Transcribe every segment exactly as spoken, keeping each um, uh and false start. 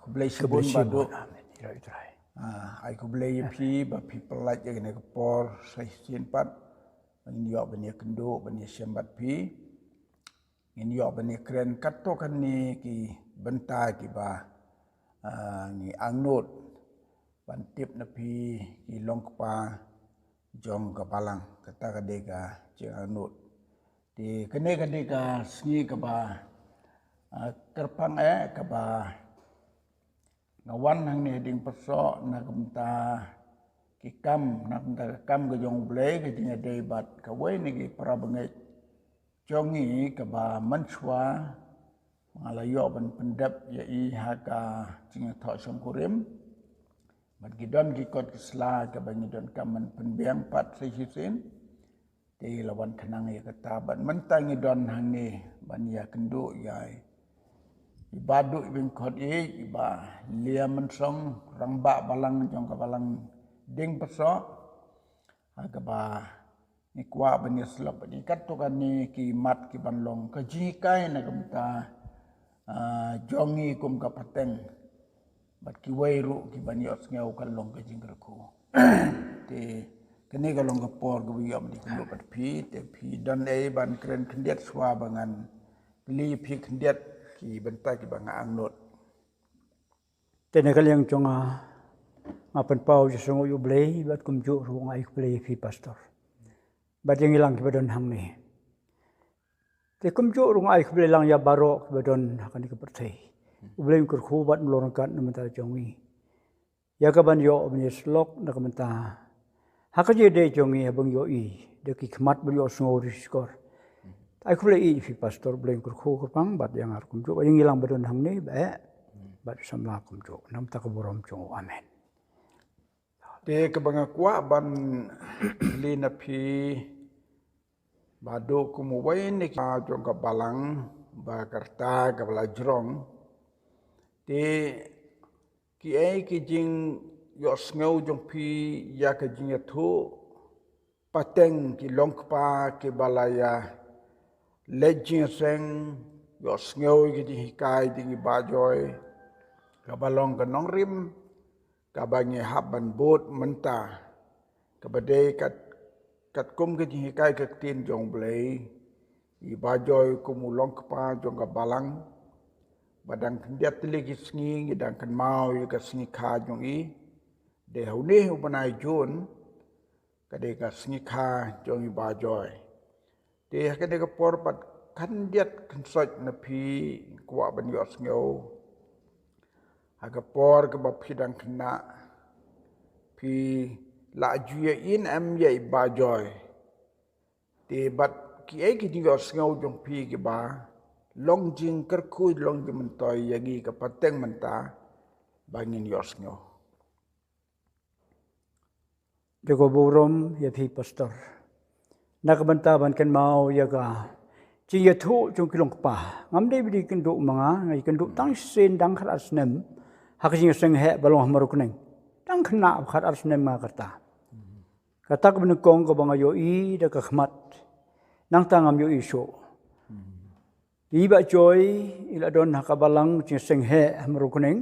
Khublei shibun Baduh. Amen. Ïa Trai. Ah, ai khublei ïa phi ba phi pyllait ïa kane ka por sa shisien pat. Ngin ïoh ban ïakynduh ban ïashem bad phi. Ngin ïoh ban ïakren katto katne ki bynta kiba, ah, ngi angnud ban tip na phi ki longkpa jong ka balang, kata ka dei ka jingangnud. Te kane ka dei ka sngi kaba, ah, kyrpang eh kaba nga wan hangne ha Diengpyrsoh na ka bynta ki kam, na ka bynta ka kam ka jong U Blei, ka jingïadei bad kawei na ki para bangeit jong ngi kaba mynshuwa nga la ïoh ban pyndep ïa i ha ka jingïathoh shongkurim. Bad ki don ki kot ki sla kaba ngi donkam ban pynbiang pat sa shisien. Te la wan khnang ïa kata bad mynta ngi don hangne ban ïakynduh ïa i Baduh Iweng Khot Ïeit, i Bah Lia Mynsong, rangbah balang jong ka balang Diengpyrsoh. Ha kaba ngi kwah ban ïasyllok bad i katto katne ki mat ki ban long ka jinghikai na ka bynta, ah, jong ngi kum ka pateng. Bad kiwei ruh ki ban ïohsngew ka long ka jingkyrkhu. Te kane ka long ka por kaba ïoh ban ïakynduh bad phi, te phi don ei ban kren khyndiat shuwa ba ngan kylli phi khyndiat ki bynta kiba nga angnud. Te na ka liang jong nga, nga pynpaw ïa ka sngewbha U Blei bad kumjuh ruh nga ai khublei ïa phi pastor. Bad ïa ngi lang kiba don hangne. Te kumjuh ruh nga ai khublei lang ïa baroh kiba don ha kane ka pyrthei. U Blei un kyrkhu bad un long ryngkat na ka bynta jong ngi. Ïa kaban ïoh ban ïasyllok na ka bynta ha ka jingïadei jong ngi haba ngi ïohi da ki khmat ba ïohsngew ri shkor. Ai khublei ïa phi pastor, U Blei un kyrkhu kyrpang bad ïa nga ruh kumjuh, ïa ngi lang ba don hangne ba eh bad samla kumjuh. Na ka bynta ka burom jong u. Amen. Te kaba nga kwah ban kylli na phi Baduh kum uwei na ki jong ka balang ba ka rta kaba la jrong. Te kiei ki jingïohsngew jong phi ïa ka jingïathuh pateng ki longkpa kiba la ïa leit jingïaseng, ïohsngew ïa ki jinghikai jong i Bah Joy kaba long ka nongrim kaba ngi hap ban bud mynta, kaba dei kat, katkum ka jinghikai ka ktien jong U Blei, i Bah Joy kum u longkpa jong ka balang, ba dang khyndiat tylli ki sngi ngi dang kynmaw ïa ka sngi kha jong i, dei ha une u bnai Jun, ka dei ka sngi kha jong i Bah Joy. Te ha kane ka por pat khyndiat khynsoit na phi kwah ban ïohsngew ha ka por kaba phi dang khynnah phi la ju ïa im em ïa i Bah Joy. Te bad kiei ki jingïohsngew jong phi kiba long jingkyrkhu long jingmyntoi ïa ngi ka pateng mynta ba ngin ïohsngew. Te ko burom ïa phi pastor. Na ka bynta ban kynmaw ïa ka jingïathuh jong ki longkpa. Ngam dei ba dei kynduh ma nga, nga ïakynduh tang shisien dang khatar snem ha ka jingïaseng heh ba long ha Mawryngkneng. Dang khynnah khatar snem nga kata. Kata ka banyngkong kaba nga ïohi da ka khmat. Nangta ngam ïohi shuh. I Bah Joy i la don ha ka balang jingïaseng heh ha Mawryngkneng.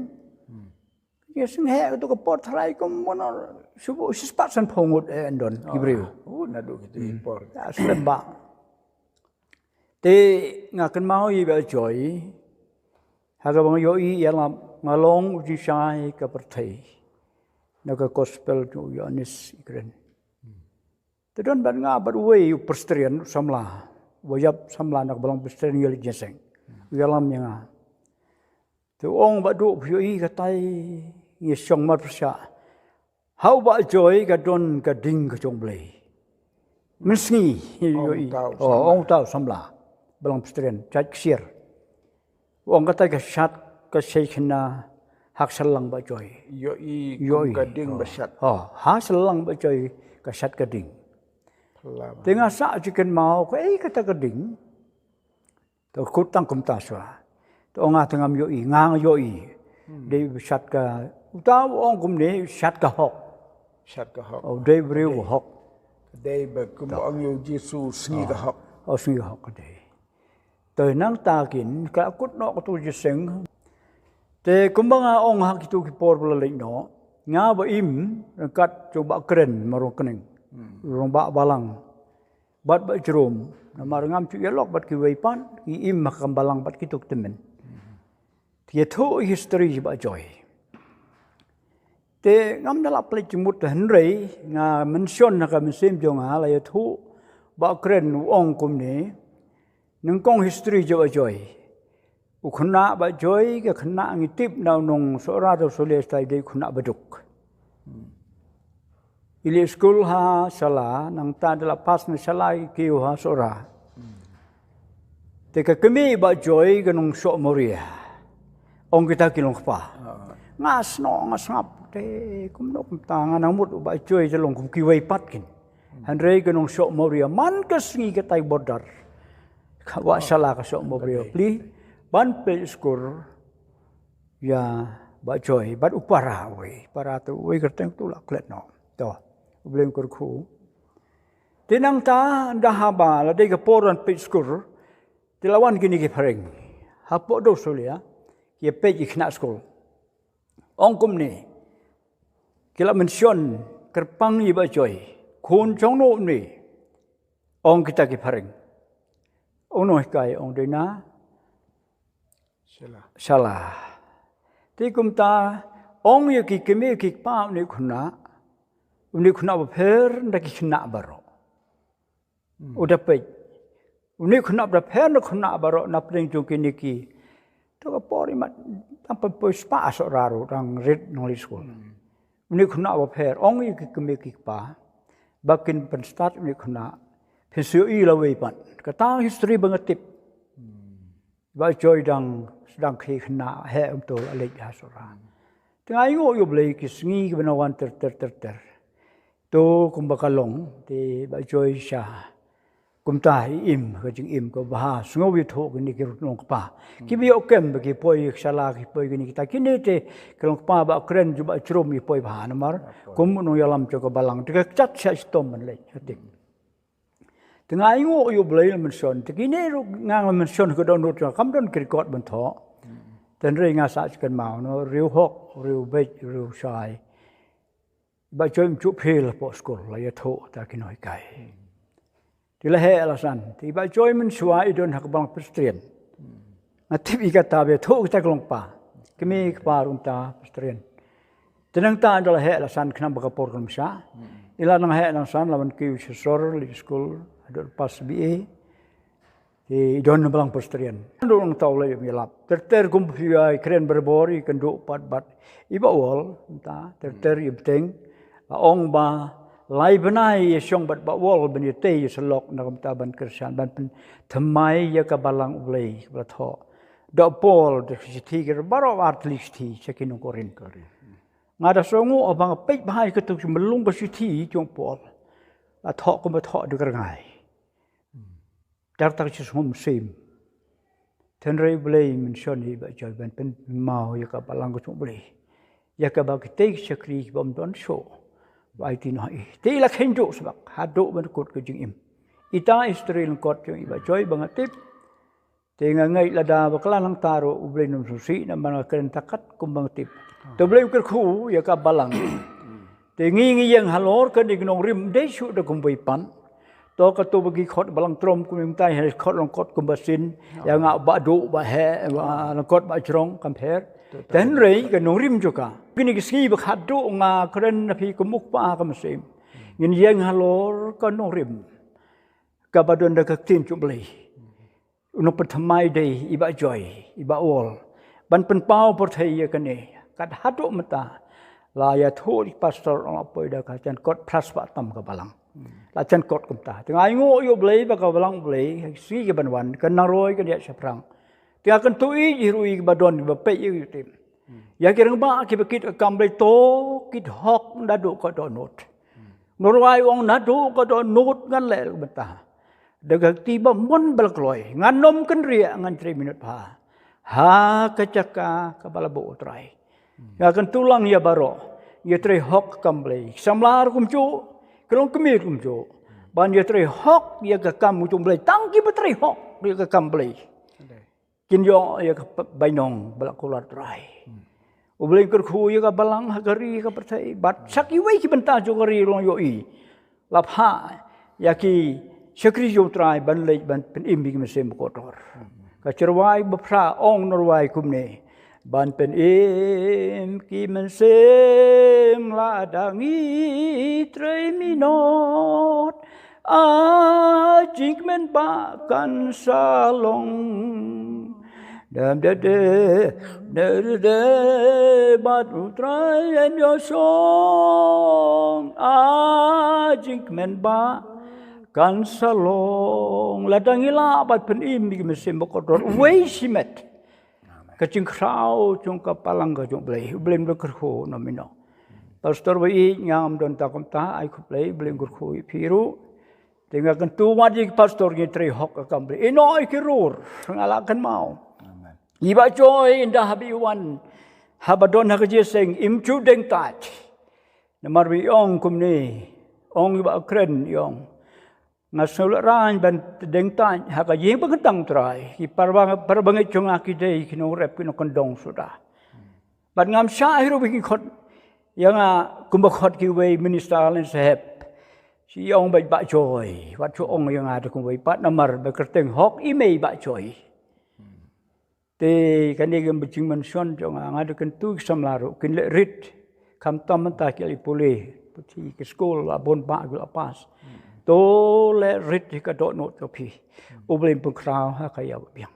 Jingïaseng heh kato ka por tharai kum mano shu shispah sanphew ngut eh yn don ki briew. Oh, naduh kito ki por. Ïa slem bha. Te nga kynmaw ïa i Bah Joy ha kaba nga ïohi ïalam nga long u jingshai ka pyrthei na ka gospel jong u Ïoannis i kren. Te don bad nga bad uwei u Presbyterian u samla, uba ïap samla na ka balang Presbyterian ïa la jingïaseng. U ïalam ïa nga. Te u ong Baduh phi ïohi katai ngi shong marpyrshah. Ha u Bah Joy ka don ka ding ka jong U Blei. Mynsngi ïohi. Ong uta u samla. Balang Presbyterian, Church Ksiar. U ong katai ka shad ka sheikhynna ha ka shallang Bah Joy. Ïohi kum ka ding ba shad. Ha shallang Bah Joy ka shad ka ding. Te nga sah jingkynmaw kaei kata ka ding. Te kut tang kumta shuwa. Te ong nga te ngam ïohi, nga nga ïohi. Dei ba shad ka, uta u ong kumne shad ka hok. Shad ka hok. Oh, dei briew ba hok. Dei ba kum ong ïa u Jisu sngi ka hok. Oh, sngi ka hok ka dei. Te nangta kin ka kut noh kato jingïaseng. Te kumba nga ong ha kitu ki por ba la leit noh, nga ba im ryngkat jong Bah Kren marong kning, rong Bah Balang bad Bah Jrom. Namar ngam ju ïalok bad kiwei pat, ngi im ha ka balang bad kitu ki tymmen. Te ïathuh history jong Bah Joy. Te ngam da lah pynleit jingmut, hynrei nga mention ha ka mynsiem jong nga, la ïathuh Bah Kren u ong kumne, nyngkong history jong Bah Joy. U khynnah Bah Joy, ka khynnah ngi tip na u nong Sohra, u Sohlieh, tai dei u khynnah baduk. I leit skul ha Shala, nangta da la pass na Shala, i kiew ha Sohra. Te ka kmie Bah Joy ka nong Sohmawria. Ong kita ki long kpa. Nga snoh, nga sngap. Te kumno kumta, nga nang mut Bah Joy te long kum kiwei pat kin. Hynrei ka nong Sohmawria, man ka sngi ka tai border. Ka wah Shala ka Sohmawria pli ban peit skur ïa Bah Joy bad u para uwei, para tu uwei kyrteng tu la klet noh. To, U Blei un kyrkhu. Te nangta da haba la dei ka por ban peit skur, te la wan kine ki phareng hapoh Dewsohlieh, ki peit ki khynnah skul. Ong kumne, ki la mention kyrpang ïa Bah Joy, khun jong no une. Ong kita ki phareng. Ong no hikai, ong dei na Shala. Shala. Te kumta, ong ïa ki kmie ki kpa une u khynnah, une u khynnah bapher na ki khynnah baroh. U da peit. Une u khynnah bapher na khynnah baroh na pdeng jong kine ki. To ka por imat tang pynpoi spah Sohra ruh, tang rit nong leit skul. Une u khynnah bapher, ong ïa ki kmie ki kpa ba kin pynstad une u khynnah, phin sa ïohi lawei pat. Kata history ba nga tip. Bah Joy dang sdang khie khynnah, heh kumto la leit ha Sohra. Te nga ainguh ïa U Blei ki sngi kiba na wan ter ter ter ter. To kumba ka long, te Bah Joy sha kumta i im, ka jingim kaba bha, sngew ïathuh kine ki ruh nong kpa. Kiba ïoh kem ba ki poi Shala, ki poi kine kita, kine te ki long kpa Bah Kren jong Bah Jrom, ki poi bha namar kum u nongïalam jong ka balang, te ka kjat sha shitom ban leit, ka tip. Te nga ainguh ïa U Blei la mention, te kine ruh nga la mention ka dohnud jong nga, kam don ki record ban thoh. Te hynrei nga sa kynmaw, no, riew hok, riew beit, riew shai. Bah Joy ym ju phi la pok skul, la ïathuh ta ki nonghikai. Te la heh la san, te Bah Joy mynshuwa i don ha ka balang Presbyterian. Nga tip i kata ba ïathuh kita ki long kpa. Kmie kpa ruh kumta Presbyterian. Te nangta ynda la heh la san khnang ba ka por kan ym shah. I la nang heh nang san la wan kiew sha sor, leit skul, haduh pass B A. Te i don na balang Presbyterian. Haduh nangta u leit ïalap. Ter ter kum phi ïa kren barabor, i kynduh pat bad i Bah Wol, kumta ter ter i bteng. La ong ba lai bnai ïa shong bad Bah Wol ban ïatei ïa sha lok, na kumta ban kyrshan, ban pynthymmai ïa ka balang U Blei ba la thoh da u Paul da ka shithi, ka baroh ar tylli ki shithi sha ki nong Korinth. Nga da sngewnguh haba nga peit bha ïa katu ka myllung ka shithi jong u Paul. La thoh kumba thoh da ka rngai. Dar ta ka jingsngewsih. Te hynrei U Blei mention ïa i Bah Joy ban pynmaw ïa ka balang ka jong U Blei. Ïa kaba kitei ki shakri kiba ym don shuh ba aiti noh ïa i. Te i la kheiñ duh sbak haduh ban kut ka jingim. Ita history lyngkot jong i Bah Joy ba nga tip. Te nga ngeit lada ba ka la nangta ruh U Blei un ym sngewsih namar nga kren ta kat kumba nga tip. Te U Blei un kyrkhu ïa ka balang. Te ngi ngi ïeng halor kane ka nongrim, ym dei shuh da kumwei pat. To kato ba ki khot balang trom kumne, mynta hi khot lyngkot kumba shin. Ïa nga Bah Duh, Bah Heh, Bah lyngkot Bah Jrong, kam pher. Te hynrei ka nongrim jong ka, kine ki sngi ba khadduh nga kren na phi kum u kpa ha ka mynsiem. Ngin ïeng halor ka nongrim kaba don da ka ktien jong U Blei. U nongpynthymmai dei i Bah Joy, i Bah Wol. Ban pynpaw pyrthei ïa kane. Kat haduh mynta la ïathuh ïa ki pastor, ong la poi da ka jan kot phra spah tam ka balang. La jan kot kumta. Te nga ainguh ïa U Blei ba ka balang U Blei ha ki sngi kiban wan kan nang roi, kan ïaid shaphrang. Te nga kyntu ïa i ruh, i ba don, i ba peit ïa YouTube. Ïa ki rangbah kiba kit ka kam Blei, to kit hok naduh ka dohnud. Nong rwai u ong naduh ka dohnud ngan leh mynta. Da ka kti ba mon ba la kloi, ngan ym kynriah, ngan trei minot bha ha ka jaka kaba la buh U Trai. Nga kyntu lang ïa baroh, ïatrei hok ka kam Blei. Ki samla ruh kumjuh, ki longkmie ruh kumjuh. Ban ïatrei hok ïa ka kam jong U Blei, tang kiba trei hok ïa ka kam Blei. kin ïoh ïa ka bainong ba la kular Trai. U Blei kyrkhu ïa ka balang ha ka ri ka pyrthei bad sa kiwei ki bynta jong ka ri long ïohi. La phah ïa ki shakri jong Trai ban leit ban pynim ïa ki mynsiem ba kordor. Ka tyrwa ba phra ong na rwai kumne. Ban pynim ki mynsiem la dang i trei minot. A jingkmen ba kan sa long. Dam de de de de de bad u Trai yn ïoh shong. A jingkmen ba kan sa long. La dang i la bad pynim ïa ki mynsiem ba kordor. Wei shimet. Ka jingkhraw jong ka balang ka jong U Blei, U Blei un da kyrkhu na mino. Pastor ba ïeit ngam don ta kumta, ai khublei, U Blei un kyrkhu ïa phi ruh. Te nga kyntu wat ïa ki pastor ngi trei hok ka kam Blei. Ino ïa ki rur, nga la kynmaw. Amen. Ïa i Bah Joy ynda haba i wan, haba don ha ka jingïaseng, im ju deng tait. Namar ba i ong kumne, ong i Bah Kren i ong. Nga sngewlehrain ban deng tait ha ka ïing ba kyntang Trai. Ki para bangeit, para bangeit jong nga ki dei ki nongrep ki nongkyndong suda. Bad ngam shah hi ruh ba kin khot ïa nga kumba khot kiwei minister Alan Saheb. Shi ong ba i Bah Joy, wat shu ong ïa nga da kumwei pat namar ba kyrteng hok i mei Bah Joy. Te kane ka jingmynshwa jong nga, nga da kyntu ki samla ruh kin leh rit. Khamtam mynta ki la pule, puthi ki skul la bun ba ki la pass. To leh rit hi ka dohnud jong phi. U Blei un pynkhraw ha ka ïa ba biang.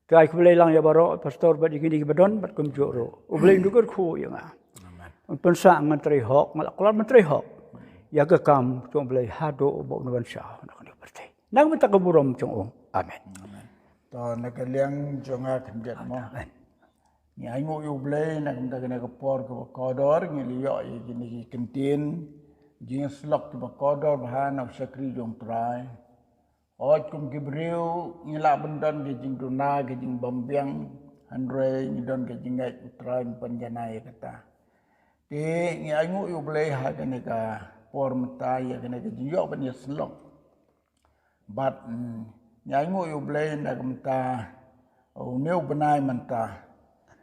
Te ai khublei lang ïa baroh pastor bad ïa kine ki ba don bad kumjuh ruh. U Blei un da kyrkhu ïa nga. Amen. Un pynsah ngan trei hok, nga la kular ban trei hok. Ïa ka kam jong U Blei haduh ba un wan shaw na kane ka pyrthei. Na ka bynta ka burom jong u. Amen. Amen. To na ka liang jong nga khyndiat mo. Amen. Ngi ainguh ïa U Blei na ka bynta kane ka por kaba kordor, ngi la ïoh ïa kine ki kyntien jingïasyllok kiba kordor bha na u shakri jong U Trai. Hooid kum ki briew ngi lah ban don ka jingduna ka jingbymbiang, hynrei ngi don ka jingngeit U Trai un pynjanai ïa kata. Te ngi ainguh ïa U Blei ha kane ka por mynta ïa kane ka jingïoh ban ïasyllok. Bad, mm, ngi ainguh ïa U Blei na ka bynta une u bnai mynta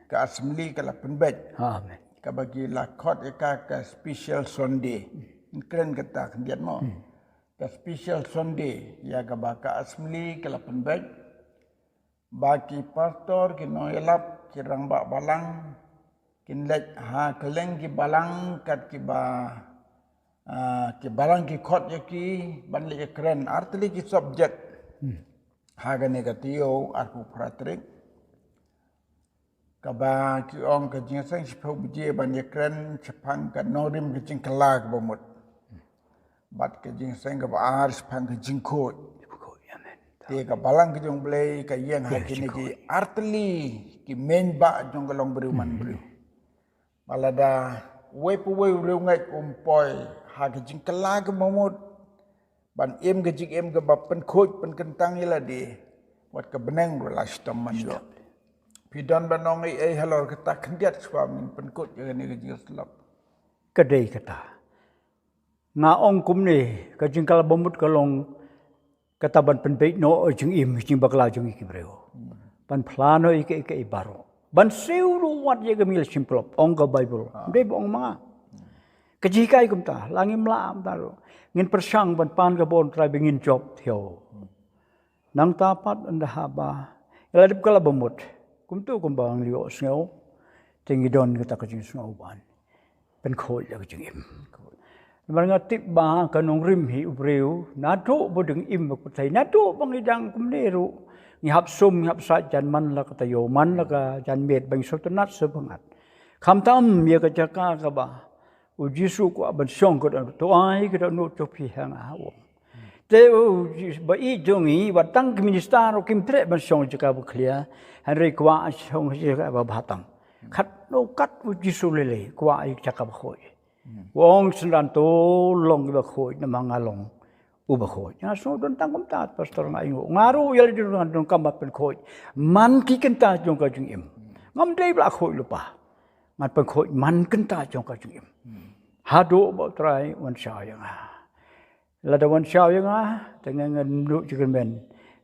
ka assembly ka la pynbeit. Amen. Kaba ki la khot ïa ka ka special Sunday. Kren kata khyndiat mo. Hmm. Ka special Sunday ïa kaba ka assembly ka la pynbeit. Ba ki pastor, ki nongïalap, ki rangbah balang kin leit ha kylleng ki balang kat kiba, ah, ki balang ki khot ïa ki ban leit ïakren artylli ki subject. Hmm. Ha kane ka taïew arphew phra tarik. Kaba ki ong ka jingïaseng shiphew baje ban ïakren shaphang ka nongrim ka jingkylla kaba mut. Bad ka jingïaseng kaba ar shaphang ka jingkhuid. Jingkhuid, amen. Te ka balang ka jong U Blei ka ïeng ha kine ki artylli ki meiñ bah jong ka longbriew manbriew. Ba lada uwei pa uwei u riewngeit um poi ha ka jingkylla kaba mut ban im ka jingim kaba pynkhuid pynkyntang ïa lade, wat ka bneng ruh la shitom man ïoh. Phi don ban ong ei ei halor kata khyndiat shuwa ngin pynkut ïa kane ka jingïasyllok. Ka dei kata. Nga ong kumne, ka jingkylla ba mut ka long kata ban pynbeit noh ïa ka jingim, ka jingbakla jong ngi ki briew. Ban phla noh ïa kaei kaei baroh. Ban siew ruh wat ïa ka mih la shim plop, ong ka Baibl. Dei ba ong ma nga. Ka jinghikai kumta, la ngim lah kumta ruh. Ngin pyrshang ban pan ka bor U Trai ba ngin jop thiaw. Nangta pat ynda haba ïa la dep kylla ba mut. Kumta kumba ngi ïohsngew. Te ngi don kata ka jingsngew ban pynkhuid ïa ka jingim. Namar nga tip ba ka nongrim hi u briew naduh ba dang im bad ka pyrthei, naduh ba ngi dang kumne ruh. Ngi hap sum, ngi hap sait, jan man la ka taïew, man la ka janmiet, ba ngi sngewtynnat sngewbha ngat. Khamtam ïa ka jaka kaba U Jisu u kwah ban shong ka dohnud, to ai ka dohnud jong phi ha nga, u ong. Te u Jisu ba ïeit jong ngi, wat tang ki minister ruh kim treh ban shong jaka ba khlia, hynrei kwah shong jaka ba bha tam. Katno kat U Jisu lei lei, kwah ïa ka jaka ba khuid. U ong, synran to long kiba khuid, namar nga long uba khuid. Nga sngew don tang kumta, pastor, nga ainguh. Nga ruh ïa lade ruh nga donkam ban pynkhuid man ki kynta jong ka jingim. Ngam dei ba la khuid lypa. Ngan pynkhuid man kynta jong ka jingim. Haduh ba U Trai wan shaw ïa nga. Lada wan shaw ïa nga, te ngan, ngan duh jingkyrmen.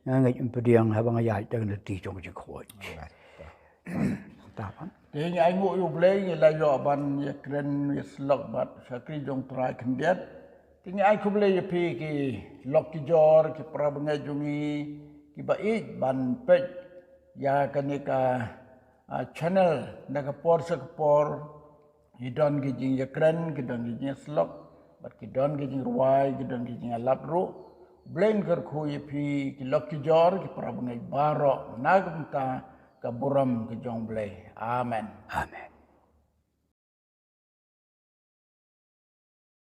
Nga ngeit ym pdiang haba nga ïaid da ka lynti jong ka jingkhuid. Ta pan. Te ngi ainguh ïa U Blei, ngi la ïoh ban ïakren ïasyllok bad shakri jong U Trai khyndiat. Te ngi ai khublei ïa phi ki lok ki jor, ki para bangeit jong ngi, kiba ïeit ban peit ïa kane ka, ah, channel na ka por sha ka por. Ki don ki jingïakren, ki don ki jingïasyllok, bad ki don ki jingrwai, ki don ki jingïalap ruh. U Blei un kyrkhu ïa phi ki lok ki jor, ki para bangeit baroh na ka bynta ka burom ka jong U Blei. Amen. Amen.